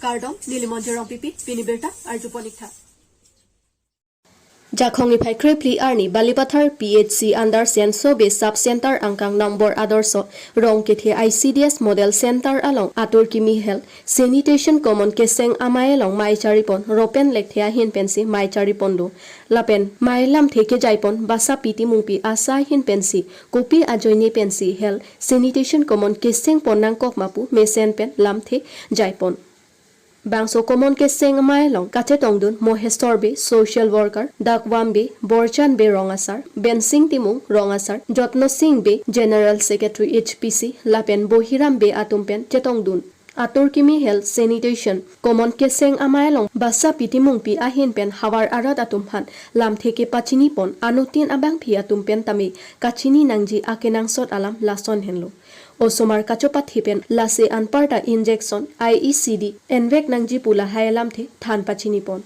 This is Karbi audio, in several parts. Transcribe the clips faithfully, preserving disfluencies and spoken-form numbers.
Kardom, neli Monjir Rongpipi, pini birta arjupon ik tha. Jakhong niphai krephli arni Balipathar P H C under Senso Bey Sub Center angkang nombor Adorsho Rongkethe I C D S Model Center along atur kimi health sanitation common keseng amei along mei charipon ropen lekthe ahin pensi mei charipon do. Lapen mei lamthe kejaipon Basapi Timungpi ASHA ahin pensi kopi ajoine pensi health sanitation common kesengpon nangkok ma pu mesen pen lamthe jaipon. Bangso common keseng amei along kachetongdun Mohesor Bey, social worker, Dagvam Bey, Borchan Bey rong asar, Bensing Timung rong asar, Jotno Sing Bey, general secretary H P C, lapen Bohiram Bey atum pen chetongdun. Atur kimi health sanitation common keseng amei along Basapi Timungpi ahin pen havar arat atum aphan lamthe kepachinipon, anuttin abangpi atum pen tame kachini nangji akenangsot alam lason henlo. Osomar kachopathe pen lasi anparta injection, I E C D envek nangji pu lahai alamthe than pachinipon.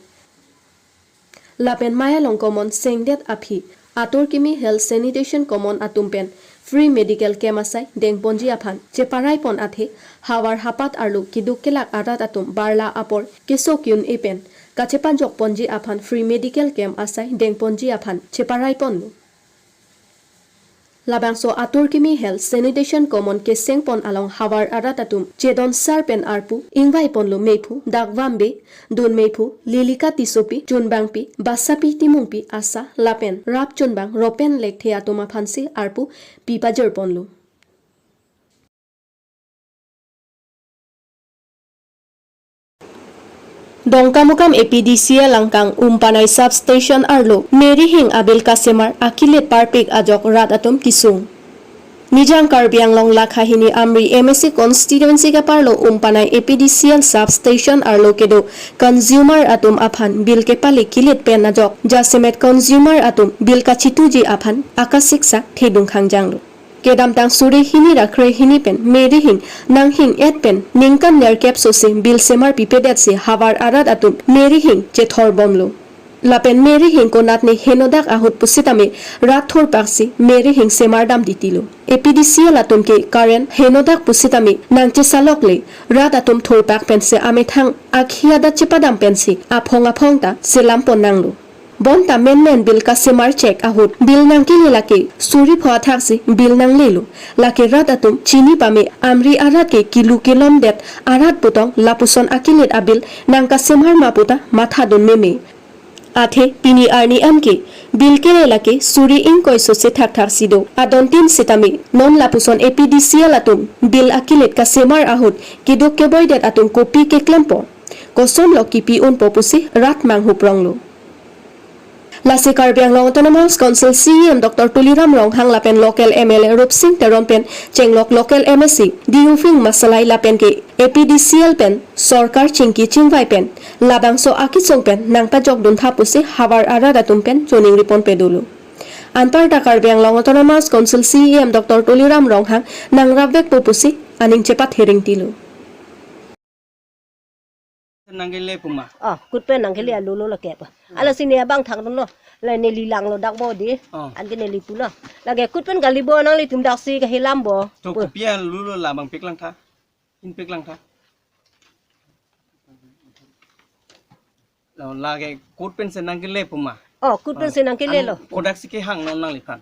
Lapen mei along common sengdet aphi atur kimi health sanitation common atum pen free medical camp asai dengponji aphan cheparaipon athe havar hapat arlo keduk kelak arat atum barla apor keso ki-un-e pen kachepajokponji aphan free medical camp asai dengponji aphan cheparaiponlo. Labangso atur kimi health sanitation common kesengpon along havar arat atum chedon sar pen arpu ingvaiponlo meiphu Dagvam Bey, dun meiphu Lilika Tissopi, chunbangpi Basapi Timungpi ASHA lapen rap chunbang ropen lekthe atum aphansi arpu pipajirponlo. Dongkamukam A P D C L angkang Umpanai Substation arlo merihing abill kasemar akilit parpik ajok rat atum kesung. Nijang Karbi Anglong lakha hini Amri M A C constituency keparlo Umpanai A P D C L Substation arlo kedo consumer atum aphan bill kepali kilit pen ajok jasemet consumer atum bill kachituji aphan akasiksak thedung khangjanglo. Kedamtang suri hini ra kre hini pen merihing nanghing-et pen ningkan nerkep sose bill semar pipedetsi havar arat atum merihing chethorbomlo. Lapen merihing konatne henodak ahut pusitame rat thurpaksi merihing semar damtitilo. A P D C L atum ke current henodak pusitame nangchesalokle rat atum thurpak pensi amethang akhi adat chepadam pensi aphong aphong ta selampon nanglo. Bonta menmen bill kasemar chek ahut bill nangkele lake suri pho athaksi bill nanglelo. Lake rat atum chini pame Amri arat ke kilu kelomdet arat putong lapuson akilit abill nangkasemar ma puta mathadun meme. Athe pini arni an ke bill kele lake suri ingkoi sose thakthaksi do. Adontin sitame non lapuson A P D C L atum bill akilit kasemar ahut keduk keboidet atum kopi keklempo, kosonlo kipi unpo pusi rat manghupronglo. Lasi Karbi Anglong Autonomous Council C E M Doctor Tuliram Ronghang lapen local M L A Rupsing Teron pen chenglok local M A C Diufing Masalai lapen ke A P D C L pen sorkar chingki chingvai pen labangso akesung pen nangpajokdun tha pusi havar arat atum pen choningripon pedolo. Anparta Karbi Anglong Autonomous Council C E M Doctor Tuliram Ronghang nangrapvekpo pusi aning chepathe ringtilo. Nangkele puma. Oh, kut pen nangkele alulo lake pa. Ala sini abang thang dun lo. La neli langlo dak bo di. Oh. Anke neli pulo. Lake kut pen kali bo nanglitum daksi kahilam bo. To pu. Kopi alulo labang peklang tha. In peklang tha. Lo lake kut pen si nangkele puma. Oh, kut pen si nangkele lo. Kodaksi kehang non nangliphan.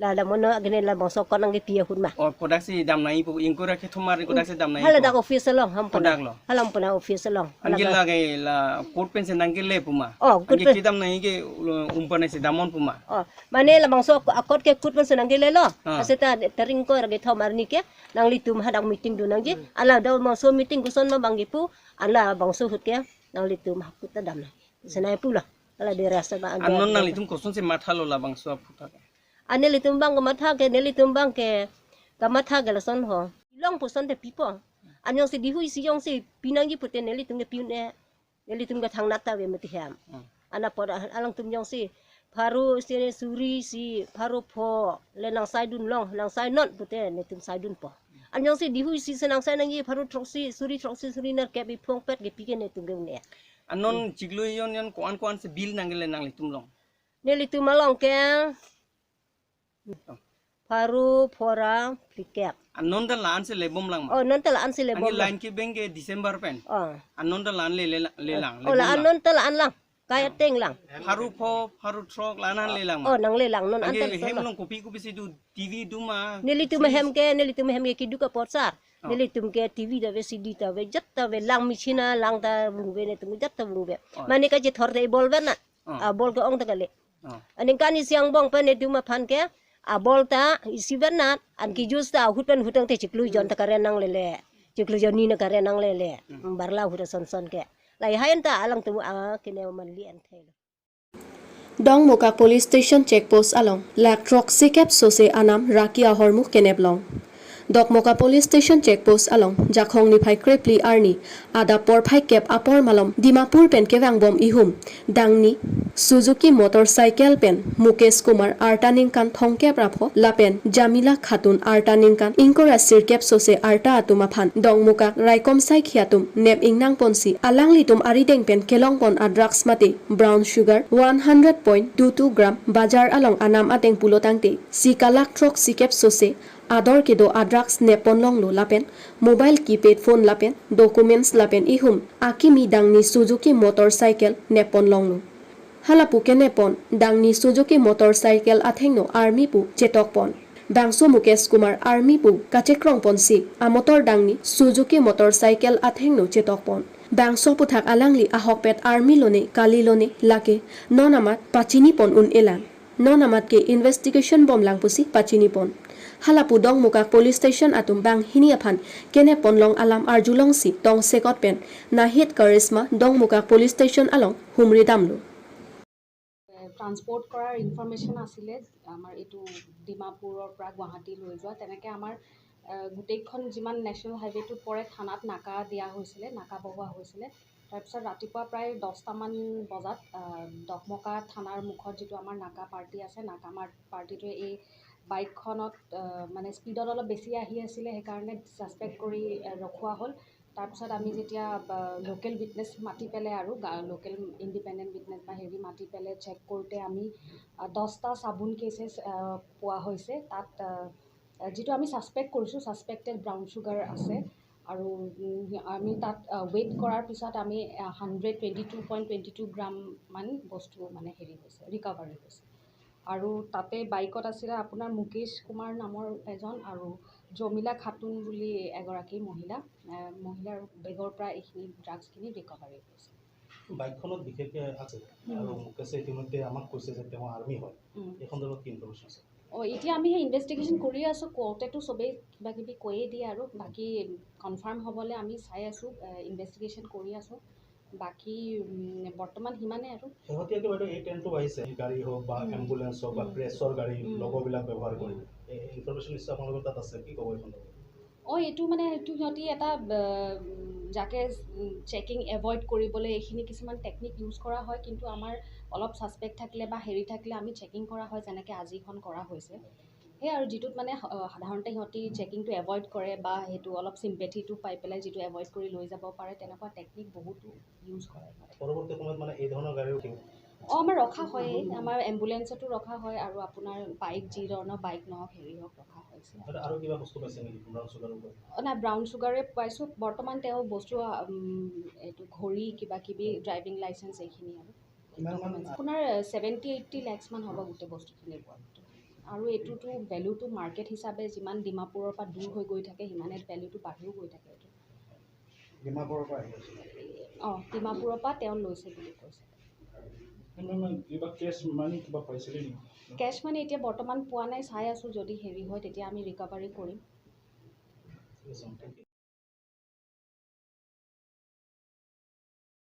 La dam ono agene labangso akot nangkepi ahut ma. Oh, kodaksi dam nangji pu ingkoi ra kethom arni kodaksi dam nangji pu. Hala dak office along ham puna. Kodak lo. Hala puna office along. Anke lake la kut pen si nangkele puma. Oh, kut pen. Anke kedam nangji ke, uh, Umpanai si damnon puma. Oh, mane labangso ak-, akot ke kut pen si nangkele lo. Ah. Aseta tarik ingkoi ra kethom arni ke nanglitum hadak meeting dun nangji. Ala labangso meeting koson ma bang kipu. Ala bangso ahut ke nanglitum hakut ta dam nangji. Senai pulo. Ala de rasa ba. Anon nanglitum kosonsi mathalo labangso aphuthak. Anelitum bang kamatha ke, nelitum bang ke, kamatha ke lason ho. Long puson te pipo. An jongsi dihui si jongsi pinangji pute nelitum ke pi-un-e. Nelitum ke thangnat ta ave mati hem. Hmm. Ana poda alangtum jongsi pharo si suri si pharo pho le nangsaidun long, nangsainon pute netum saidunpo. An jongsi dihui si si nangsai nangji pharo throksi, suri throksi, suri nerkep iphong pet ke pi ke netum ke un-e. Anon chiklo jon jon ko-an ko-an si bill nangkele nanglitum along. Nelitum along ke Pharo phora phlikep. Anon ta la-an si lebom lang ma? Oh, non ta la-an si lebom. Ani lang. Line kebeng ke December pen. Oh. Anon ta la-an le, le, le lang, oh, lebom la-an lang. Non ta la-an lang. Kaya teng lang. Pharo pho, pharo throk la-an le lang ma? Oh, nangle lang. Non anke anta hem solo. Along kopi kopi si do, T V do ma? Nelitum hem ke, nelitum hem ke keduk apot sar. Oh. Nelitum ke T V ta ave, C D ta ave, jat ta ave, lang machine lang ta vungve, netum jat ta vungve. Oh. Mane kachethor ta ibol vet na. Oh. Abol ke-ong ta kali. Oh. Aningkan isi angbong pen netum aphan ke abol ta isi vet na, anke juice ta ahut pen ahut tangte chiklo jon ta karen nanglele. Chiklo jon ni na karen nanglele. Hmm. Barla ahut ason son ke. Lahai anta alangtum akine manli anthelo. Dongmukak Police Station Check Post along lakh throk sikep sose anam raki ahormu kenep long. Dokmoka Police Station Check Post along Jakhong niphai krephli arni adap porphai kep apor malom Dimapur pen kevangbom ihum dangni Suzuki motorcycle pen Mukesh Kumar arta ningkan thomkep ra pho lapen Jamila Khatun arta ningkan ingkoi ra sirkep sose arta atum aphan Dongmukak raikom saikhi atum nep ingnang ponsi alanglitum arideng pen kelong pon a-drugs mate brown sugar one hundred point two two gram bajar along anam ateng pulo tangte sika lakh throk sikep sose ador kedo a-drugs nep pon longlo lapen mobile keypad phone lapen documents lapen ihum akimi dangni Suzuki motorcycle nep pon longlo. Halapu kenep pon dangni Suzuki motorcycle athengno army pu chetok pon. Bangso Mukesh Kumar army pu kachekrong ponsi amotor dangni Suzuki motorcycle athengno chetok pon. Bangso aphuthak alangli ahokpet army lone kali lone lake non amat pachini pon un-elang. Non amat ke investigation bomlang pusi pachini pon. Halapu Dongmukak Police Station atum banghini aphan kenep pon long alam arjulongsi tongsekot pen Nahid Karishma Dongmukak Police Station along humri damlo. Transport কৰাৰ ইনফৰমেশ্যন আছিলে আমাৰ এইটো ডিমাপুৰৰ পৰা গুৱাহাটী লৈ যোৱা। তেনেকে আমাৰ, আহ, গোটেইখন যিমান নেশ্যনেল হাইৱেটোত পৰে থানাত নাকা দিয়া হৈছিলে, নাকা বহোৱা হৈছিলে। তাৰপিছত ৰাতিপুৱা প্ৰায় দহটামান বজাত, আহ, দকমকা থানাৰ মুখত যিটো আমাৰ নাকা পাৰ্টি আছে, নাকা মাৰ-, পাৰ্টিটোৱে এই বাইকখনত, আহ, মানে স্পীডত অলপ বেছি আহি আছিলে, সেইকাৰণে ছাছপেক্ট কৰি, আহ, ৰখোৱা হ'ল। তাৰপিছত আমি যেতিয়া, আহ, লোকেল উইটনেছ মাতি পেলাই আৰু গা-, লোকেল ইণ্ডিপেণ্ডেণ্ট উইটনেছ বা হেৰি মাতি পেলাই চেক কৰোঁতে আমি, আহ, দহটা চাবোন কেছেছ, আহ, পোৱা হৈছে। তাত, আহ, যিটো আমি ছাছপেক্ট কৰিছোঁ, ছাছপেক্টেড ব্ৰাউন চুগাৰ আছে। আৰু, উম, আমি তাত, আহ, ৱেইট কৰাৰ পিছত আমি, আহ, hundred twenty two point twenty two গ্ৰামমান বস্তু মানে হেৰি হৈছে, ৰিকভাৰী হৈছে। আৰু তাতে বাইকত আছিলে আপোনাৰ মুকেশ কুমাৰ নামৰ এজন আৰু জমিলা খাতুন বুলি এগৰাকী মহিলা। আহ, মহিলাৰ বেগৰ পৰা এইখিনি ড্ৰাগছখিনি ৰিকভাৰী হৈছে। বাইকখনত বিশেষকৈ আছে। উম। আৰু মুকেশে ইতিমধ্যে আমাক কৈছে যে তেওঁ আৰ্মি হয়। উম। এই সন্দৰ্ভত কি ইনফৰমেশ্যন আছে? অ, এতিয়া আমি সেই ইনভেষ্টিগেশ্যন কৰি আছোঁ। কওঁতেতো চবেই কিবা কিবি কৈয়ে দিয়ে আৰু বাকী কনফাৰ্ম হ'বলৈ আমি চাই আছোঁ, আহ, ইনভেষ্টিগেশ্যন কৰি আছোঁ। বাকী, উম, বৰ্তমান সিমানে আৰু। শেহতীয়াকৈ বাইদেউ এই ট্ৰেণ্ডটো আহিছে, গাড়ী হওক বা উম। এম্বুলেন্স হওক বা উম। প্ৰেছৰ গাড়ী উম। লগোৱাবিলাক ব্যৱহাৰ কৰি। উম। এই ইনফৰমেশ্যন নিশ্চয় আপোনালোকৰ তাত আছে, কি ক'ব এই সন্দৰ্ভত? অ, এইটো মানে এইটো সিহঁতি এটা, আহ, উম, যাকে, উম, চেকিং এভইড কৰিবলৈ এইখিনি কিছুমান টেকনিক ইউজ কৰা হয়, কিন্তু আমাৰ অলপ ছাছপেক্ট থাকিলে বা হেৰি থাকিলে আমি চেকিং কৰা হয়, যেনেকে আজিখন কৰা হৈছে। সেই আৰু যিটোত মানে, আহ, সাধাৰণতে সিহঁতি চেকিংটো এভইড কৰে বা সেইটো অলপ চিম্পেথিটো পাই পেলাই যিটো এভইড কৰি লৈ যাব পাৰে, তেনেকুৱা টেকনিক বহুতো ইউজ কৰে সিহঁতে। পৰৱৰ্তী সময়ত মানে এই ধৰণৰ গাড়ীও কিয়? অ, আমাৰ ৰখা হয়েই, আমাৰ এম্বুলেন্সতো ৰখা হয় আৰু আপোনাৰ বাইক, যি ধৰণৰ বাইক নহওক, হেৰি হওক, ৰখা হৈছে। তাতে আৰু কিবা বস্তু পাইছে নেকি ব্ৰাউন চুগাৰৰ ওপৰত? অ, নাই, ব্ৰাউন চুগাৰে পাইছোঁ। বৰ্তমান তেওঁ বস্তু, উম, এইটো ঘড়ী, কিবা কিবি, ড্ৰাইভিং লাইচেন্স, এইখিনি আৰু কিমান মান? ডকুমেণ্টছ। আপোনাৰ ছেভেণ্টি এইটি লাখছ মান হ'ব গোটেই বস্তুখিনিৰ ওপৰত। আৰু এইটোতো ভেলুটো মাৰ্কেট হিচাপে যিমান ডিমাপুৰৰ পৰা দূৰ হৈ গৈ থাকে, সিমানে ভেলুটো বাঢ়িও গৈ থাকে এইটো। ডিমাপুৰৰ পৰা আহি আছে। অ, ডিমাপুৰৰ পৰা তেওঁ লৈছে বুলি কৈছে। মেম, কিবা কেছ মানি কিবা পাইছিলে নেকি? কেছ মানি এতিয়া বৰ্তমান পোৱা নাই, চাই আছোঁ, যদি হেৰি হয় তেতিয়া আমি ৰিকভাৰী কৰিম। ঠিক আছে, থেংক ইউ।